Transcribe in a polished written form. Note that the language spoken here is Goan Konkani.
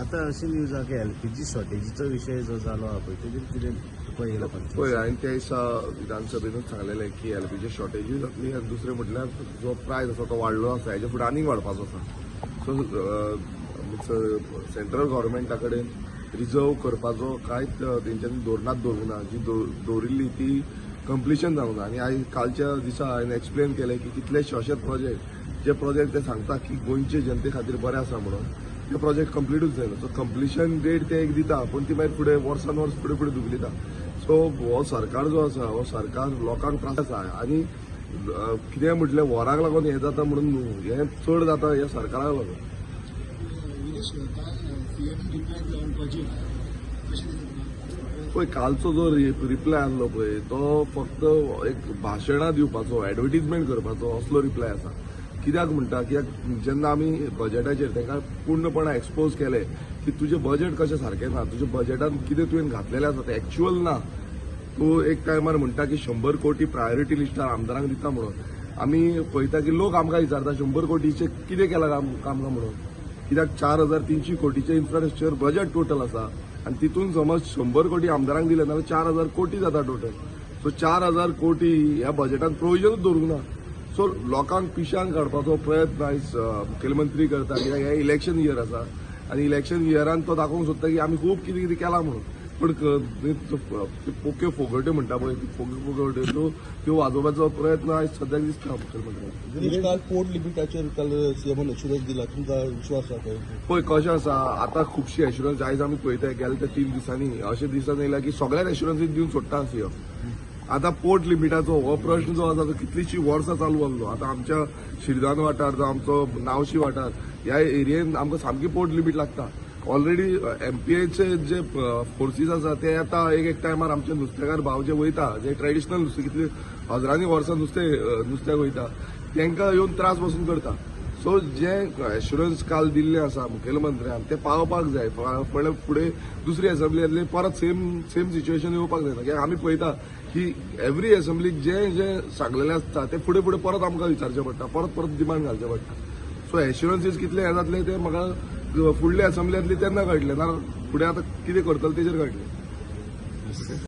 आतां अशी न्यूज आहा की एलपीजी शॉर्टेजीचो विशय जो जालो आहा पळय तेजेर कितें तुका येयला? पळय, हांवें त्या दिसा विधानसभेनूच सांगलेलें की एलपीजी शॉर्टेजूय जातली आनी दुसरें म्हटल्यार जो प्रायस आसा तो वाडलो आसा, हेजे फुडें आनीक वाडपाचो आसा. सो सेंट्रल गव्हर्मेंटा कडेन रिजर्व करपाचो कांयच तेंच्यांनी धोरणांत दवरूंक ना. जी दवरिल्ली ती कंप्लिशन जावंक ना. आनी आयज कालच्या दिसा हांवें एक्सप्लेन केलें की कितलेशे अशे प्रोजेक्ट, जे प्रोजेक्ट ते सांगता की गोंयचे जनते खातीर बरे आसा म्हणून, ते प्रोजेक्ट कंप्लिटूच जायना. सो कंप्लिशन डेट ते एक दिता, पूण ती मागीर फुडें वर्सान वर्स फुडें फुडें धुकलिता. सो हो सरकार जो आसा हो सरकार लोकांक त्रास आसा आनी कितें म्हटलें वॉराक लागून हें जाता म्हणून न्हू, हें चड जाता ह्या सरकाराक लागून. विरेश, काल सीएम रिप्लाय ऑन बजेट कशें दिसता तुका? पळय, कालचो जो रिप्लाय आसलो पळय तो फक्त एक भाशणां दिवपाचो, एडवर्टीजमेंट करपाचो असलो रिप्लाय आसा. कित्याक म्हणटा, कित्याक जेन्ना आमी बजेटाचेर तांकां पूर्णपणान एक्सपोज केलें की तुजें बजेट कशें सारकें ना, तुज्या बजेटान कितें तुवें घातलेलें आसा तें एक्चुअल ना. तूं एक टायमार म्हणटा की 100 कोटी प्रायोरिटी लिस्टार आमदारांक दिता म्हणून, आमी पळयता की लोक आमकां विचारता 100 कोटीचें कितें केलां काम कामकां म्हणून. कित्याक 4300 कोटीचें इन्फ्रास्ट्रक्चर बजेट टोटल आसा आनी तितून समज 100 कोटी आमदारांक दिले जाल्यार 4000 कोटी जाता टोटल. सो 4000 कोटी ह्या बजेटान प्रोविजनूच दवरूंक ना. सो लोकांक पिशान काडपाचो प्रयत्न आयज मुखेलमंत्री करता, कित्याक हें इलेक्शन इयर आसा आनी इलेक्शन इयरान तो दाखोवंक सोदता की आमी खूब कितें कितें केलां म्हणून. पूण पोक्यो फोगोट्यो म्हणटा पळय, ती पोक्यो फोगोट्यो त्यो वाजोवपाचो प्रयत्न आयज सद्याक दिसता मुखेलमंत्र्याक. विरेश, काल पोर्ट लिमिटाचेर काल सीएमान एश्युरन्स दिला, तुमकां विश्वास आसा? पळय कशें आसा, आतां खुबशी एश्युरन्स आयज आमी पळयता गेले त्या 3 दिसांनी अशें दिसान येयला की सगळ्याक एश्युरन्सीस दिवन सोडटा सीएम. आतां पोर्ट लिमिटाचो हो प्रश्न जो आसा तो कितलींशीं वर्सां चालू आसलो. आतां आमच्या शिरदान वाठार जावं आमचो नावशी वाठार ह्या एरियेन आमकां सामकी पोर्ट लिमीट लागता. ऑलरेडी एमपीएचे जे फोर्सीस आसा ते आतां एक एक टायमार आमचे नुस्तेकार भाव जे वयता, जे ट्रेडिशनल नुस्तें कितले हजारांनी वर्सां नुस्त्याक वयता, तांकां येवन त्रास पसून करता. सो जे एश्युरन्स काल दिल्लें आसा मुखेलमंत्र्यान तें पावपाक जाय. फुडें दुसरी एसेंब्ली येतली परत सेम सेम सिच्युएशन येवपाक जायना, कित्याक आमी पळयता की एवरी एसेंब्लीक जें जें सांगलेलें आसता तें फुडें फुडें परत आमकां विचारचें पडटा, परत परत डिमांड घालचें पडटा. सो एश्युरन्सीस कितले हें जातले ते म्हाका फुडले एसेंब्ली येतली तेन्ना कळटलें, ना फुडें आतां कितें करतले तेजेर कळटलें.